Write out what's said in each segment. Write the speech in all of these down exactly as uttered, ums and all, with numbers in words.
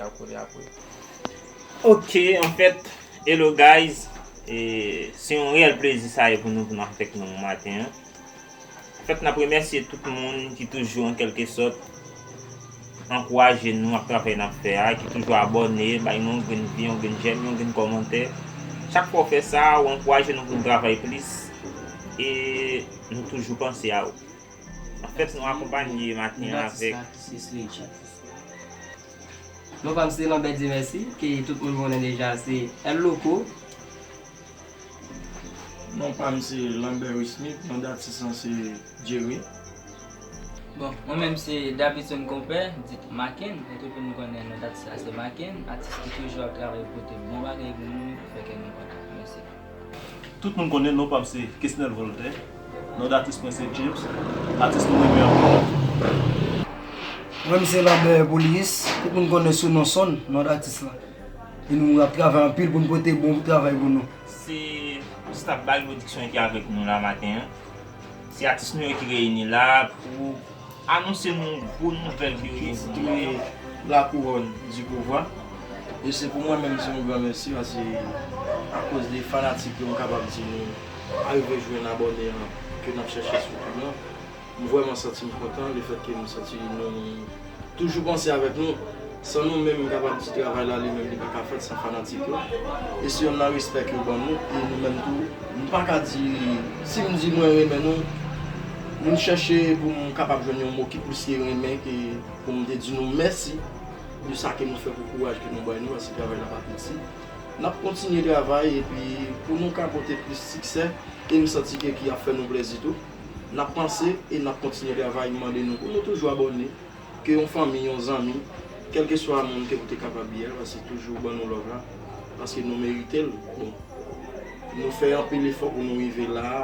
Apre, apre. Ok, anfèt, hello guys. E, se yon reyèl plezi sa ye pou nou, pou nou avèk nou maten an. Anfèt, n ap remèsye tout moun ki toujou, an kèlke sòt, ankouraje nou ak travay n ap fè a, ki toujou abòne, bay nou yon grenn vi, yon grenn jèm, yon grenn kòmantè. Chak fwa w fè sa, w ankouraje nou pou n travay plis. E nou toujou panse a ou. Anfèt, nou akonpanye maten an avèk Non pa m se Lambert Dieu Merci, ke tout moun konnen deja, se El Loco. Non pa m se Lambert Wismith, non datis lan se Jerry. Bon, mwen menm se Davidson Konpè, dit Maken, men tout moun konnen non datis la se Maken, atis ki toujou ap travay pote bon bagay pou nou, pou fè kè nou kontan. Mèsi. Tout moun konnen non pa m se Kesnel Voltaire, non datis mwen se James, atis nou renmen anpil. Mwen m se Lambert Boulis, tout moun konnen sou non Son, non datis lan. E nou ap travay anpil pou n pote bon travay pou nou. Se staff Bal Production ki avèk nou la maten an. Se atis nou yo ki reyini la pou anonse nou gwo nouvèl ki rive pou nou. Ki entitile La Couronne du Pouvoir. E se pou mwen menm di yon gran mèsi, paske akoz de fanatik yo, m kapab di nou arive jwenn abòne an ke n ap chèche sou YouTube lan. M vrèman santi m kontan, lefètke m santi nou toujou panse avèk nou. San nou menm, m kapab di travay la li menm li pa ka fèt san fanatik yo. E se yonn nan respè ke yo ban nou, e nou menm tou, m pa ka di, si m di mwen renmen nou, m chèche pou m kapab jwenn yon mo ki plis ke renmen ke pou m te di nou mèsi de sa ke nou fè pou kouraj ke nou bay nou, paske travay la pa piti. N ap kontinye travay epi pou nou ka pote plis siksè, e m santi ke ki ap fè nou plèzi tou. N ap panse e n ap kontinye travay, m mande nou pou nou toujou abòne, ke yon fanmi, yon zanmi, kèlkeswa moun ke ou te kapab ye a, paske toujou ban nou love la, paske nou merite l. Bon, nou fè anpil efò pou nou rive la a,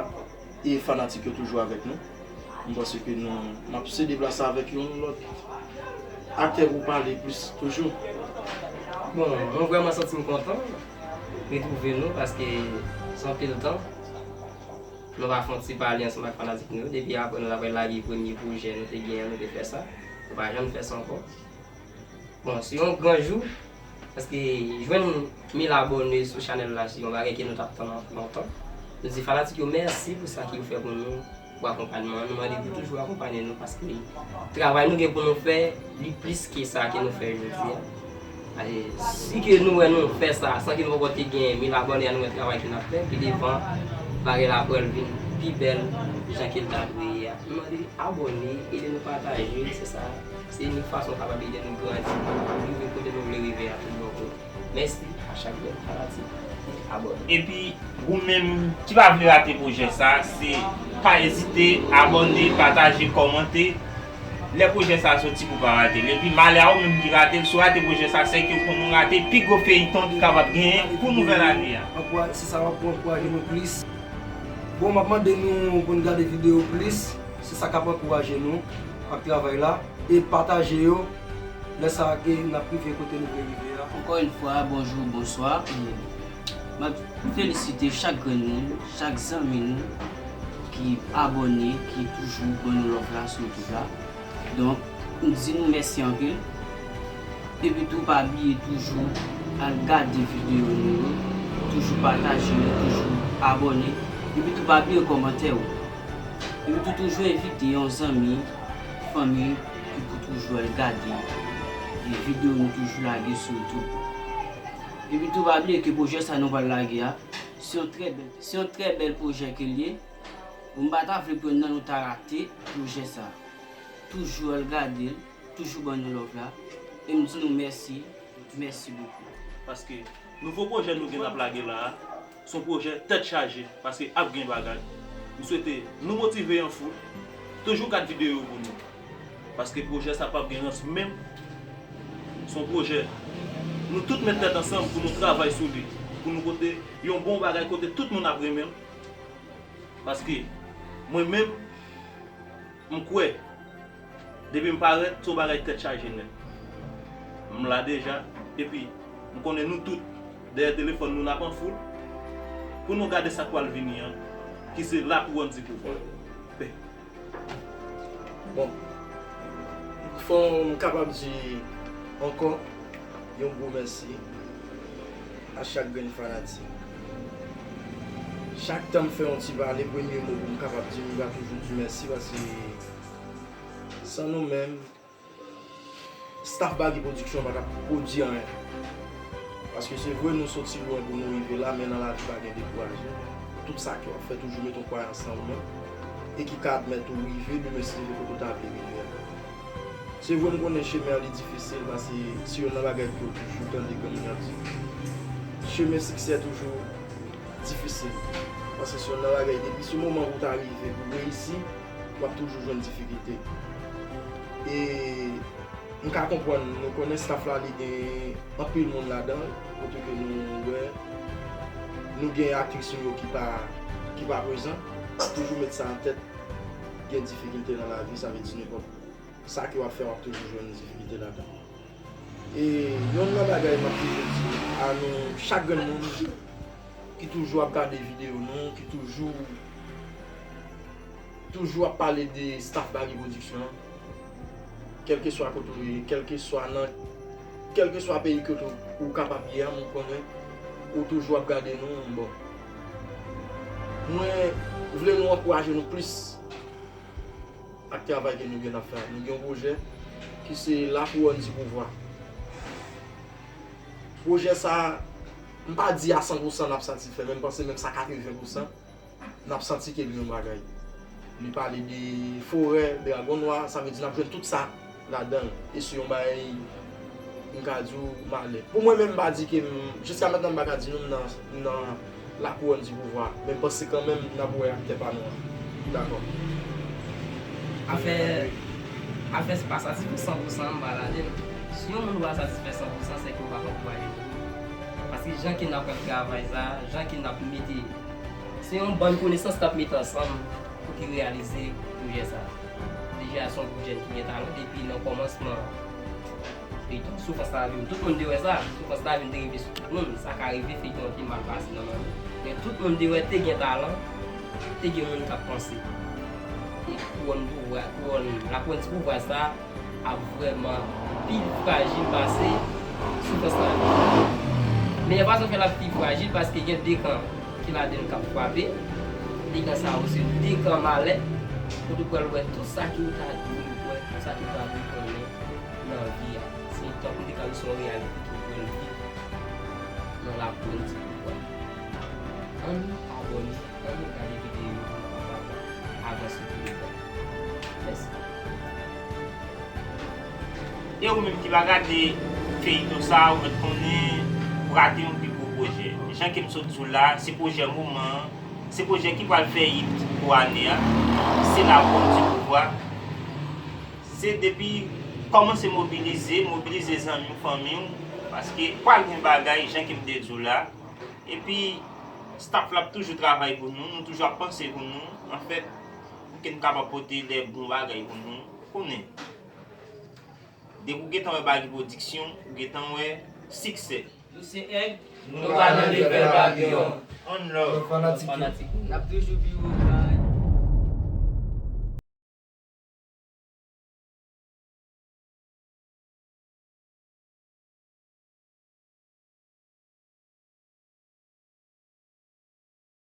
e fanatik yo toujou avèk nou. M panse ke nou, n ap se deplase avèk yon lòt aktè pou pale plis toujou. Bon, mwen vrèman santi m kontan retwouve nou, paske se anpil tan nou pa fè yon ti pale ansanm ak fanatik nou yo. Depi apre nou t apral lage premye pwojè nou te genyen, nou te fè sa. Nou pa janm fè sa ankò. Bon, se yon gran jou, paske jwenn mil abòne sou chanèl la, se yon bagay ke nou t ap tann lontan. Nou di fanatik yo mèsi pou sa ke yo fè pou nou, pou akonpayman an. Nou mande pou toujou akonpanye nou, paske travay nou gen pou nou fè, li plis ke sa ke nou fè jodi a. E si ke nou wè nou fè sa, san ke nou poko te gen mil abòne a, nou wè travay ke n ap fè, pi devan, bagay la pral vin pi bèl, jan ke l ta dwe ye a. Nou mande abòne, ede nou pataje, se sa. Se yon fason kapab ede nou grandi, pou nou rive kote nou vle rive a tout bon vre. Mèsi a chak grenn fanatik ki abòne. Epi, ou menm ki pa vle rate pwojè sa, se pa ezite, abòne, pataje, kòmante. Lè pwojè sa soti pou pa rate l. Epi, malè a ou menm ki rate l, si w rate pwojè sa, sèke w konn ou rate pi gwo feyton ki kapab genyen pou nouvèl ane a. Ankoura-, se sa w ap pou ankouraje nou plis. Bon, m ap mande nou pou n gade videyo plis. Se sa k ap ankouraje nou ak travay la. E pataje yo. Lè sa a ke n ap rive kote nou vle rive a. Encore une fois, bonjour, bonsoir. E m ap felisite chak grenn moun, chak zanmi nou ki abòne, ki toujou ban nou love la sou YouTube la. Donk, m di nou mèsi anpil. Epi tou, pa bliye toujou al gade videyo nou yo, toujou pataje yo, toujou abòne. Epi tou, pa bliye kòmantè yo. Epi tou, toujou envite yon zanmi, fanmi ki pou toujou al gade videyo nou toujou lage sou YouTube. Epi tou, pa bliye ke pwojè sa nou pral lage a, se yon trè bèl, se yon trè bèl pwojè ke l ye. Bon, m pa ta vle pou yonn nan nou ta rate pwojè sa. Toujou al gade l, toujou ban nou love la. E m di nou mèsi, mèsi bokou. Paske nouvo pwojè nou gen n ap lage la a, se yon pwojè tèt chaje, paske ap gen bagay. M swete nou motive an foul, toujou gad videyo yo pou nou. Paske pwojè sa p ap gen rans menm. Se yon pwojè nou tout met tèt ansanm pou nou travay sou li, pou nou pote yon bon bagay kote tout moun ap renmen l. Paske mwen menm, m kwè, depi m parèt, se yon bagay tèt chaje nèt. M la deja, epi m konnen nou tout, dèyè telefòn nou, n ap an foul pou nou gade sa k pral vini an, ki se La Couronne du Pouvoir. Bon, fò m kapab di ankò, Yon gwo mèsi a chak grenn fanatik. Chak tan m fè yon ti pale, premye mo pou m kapab di, m va toujou di mèsi, paske san nou menm, staff Bagy Production pa t ap pwodui anyen. Paske se vre, nou soti lwen pou nou rive la, men nan lavi pa gen dekouraje. Tout sa ke w ap fè, toujou met yon kwayans nan ou menm, e ki ka pèmèt ou rive demen, si se kote w ta vle rive a. Se vre, m konnen chemen an li difisil, paske se youn nan bagay ke w toujou tande granmoun yo ap di. Chemen siksè toujou difisil. Paske se youn nan bagay, depi sou moman pou w ta rive, pou w reyisi, w ap toujou jwenn difikilte. E m ka konprann, nou konnen staff la, li gen anpil moun ladan l, kote ke nou wè, nou gen aktris nou yo ki pa, ki pa prezan. Toujou met sa an tèt, gen difikilte nan lavi, sa vle di nenpòt sa ke w ap fè, w ap toujou jwenn difikilte ladan. E youn nan bagay m ap toujou di a nou, chak grenn moun ki toujou ap gade videyo nou, ki toujou, toujou ap pale de staff Bagy Production, kèlkeswa kote w ye, kèlkeswa nan, kèlkeswa peyi kote w, ou kapab ye a, m konnen ou toujou ap gade nou, bon. Mwen vle nou ankouraje nou plis ak travay ke nou gen ap fè a. Nou gen yon pwojè ki se La Couronne du Pouvoir. Pwojè sa, m pa di a san pou san n ap satisfè, men m panse menm sa katreven pou san, n ap santi ke li yon bagay. Li pale de forè, dragon nwa, sa vle di n ap jwenn tout sa ladan l. E se yon bagay, m ka di w, malè. Pou mwen menm, m pa di ke m, jiska mentnan, m pa ka di nou m nan, m nan La Couronne du Pouvoir, men m panse kanmenm n ap wè aktè pa nou an. Dakò. Afè, afè se pa satisfè san pou san, m pa ladan l. Si yon moun pa satisfè san pou san, se ke w pa fè yon bagay. Paske jan ke n ap fè travay sa, jan ke n ap mete, se yon bann konesans n ap mete ansanm pou ki reyalize pwojè sa. Deja, se yon gwoup jèn ki gen talan depi nan kòmansman feyton Soufrans Lavi m. Tout moun te wè sa. Soufrans Lavi m te rive sou tout moun. Sa ka rive, feyton an te mal pase nan men nou. Men tout moun te wè te gen talan, te gen moun k ap panse. E kouwòn pouvwa, kouwòn, La Couronne du Pouvoir sa ap vrèman pi frajil pase Soufrans Lavi m. Men yon fason fè l ap pi frajil paske gen de kan ki ladan l k ap frape. De kan sa yo se de kan malè. Kote w pral wè tout sa ke w ta dwe wè, tout sa ke w ta dwe konnen nan vi a. Se tankou de kan se yon reyalite ke w pral viv nan La Couronne du Pouvoir. Ann abòne, ann gade videyo pou nou kapab avanse pi devan. Mèsi. E ou menm ki pa gade feyton sa, ou mèt konnen ou rate yon pi gwo pwojè. Jan ke m sot di w la, se pwojè moman an, se pwojè ki pral fè hit pou ane a, se La Couronne du Pouvoir. Se depi kòmanse mobilize, mobilize zanmi w, fanmi w, paske pral gen bagay, jan ke m te di w la. Epi, staff la ap toujou travay pou nou, nou toujou ap panse pou nou. Anfèt, pou ke n kapab pote de bon bagay pou nou. Konnen. Depi w gentan wè Bagy Production, ou gentan wè siksè. Nou se Èg, nou pa nan level Babylon. One love. Fanatik yo. N ap toujou pi wo.